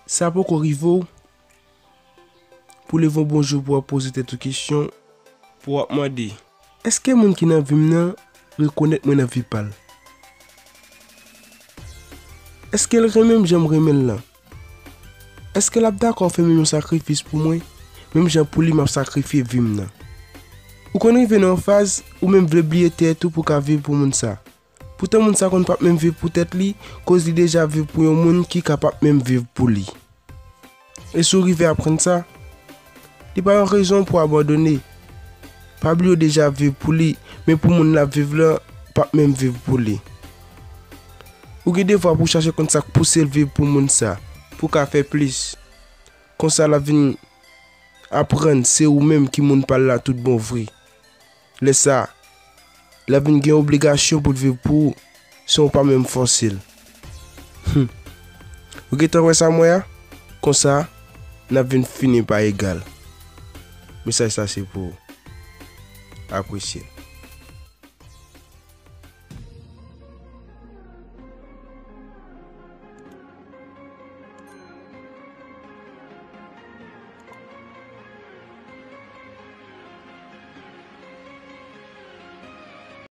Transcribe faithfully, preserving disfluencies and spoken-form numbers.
Sa poko rive w pou leve yon bon jou pou w ap poze tèt ou kesyon, pou w ap mande, èske moun ki nan vi m nan rekonèt mwen nan vi pa l? Èske l renmen m jan m renmen l lan? Èske l ap dakò fè menm yon sakrifis pou mwen, menm jan pou li m ap sakrifye vi m nan? Ou konn rive nan yon faz, ou menm vle bliye tèt ou pou w ka viv pou moun sa. Poutan moun sa konn p ap menm viv pou tèt li, koz li deja viv pou yon moun ki ka p ap menm viv pou li. E si w rive aprann sa, li pa yon rezon pou w abandone. Pa bliye w deja viv pou li, men pou moun l ap viv lan p ap menm viv pou li. Ou gen devwa pou w chache konn sa k pouse l viv pou moun sa, pou w ka fè plis. Konsa l ap vin aprann se ou menm ki moun pa l la tout bon vre. Lè sa, l ap vin gen obligasyon pou l viv pou ou, san w pa menm fòse l. Hum. Ou gentan wè sa m wè a? Konsa, n ap vin fini pa egal. Mesaj sa se pou ou. Apresye l.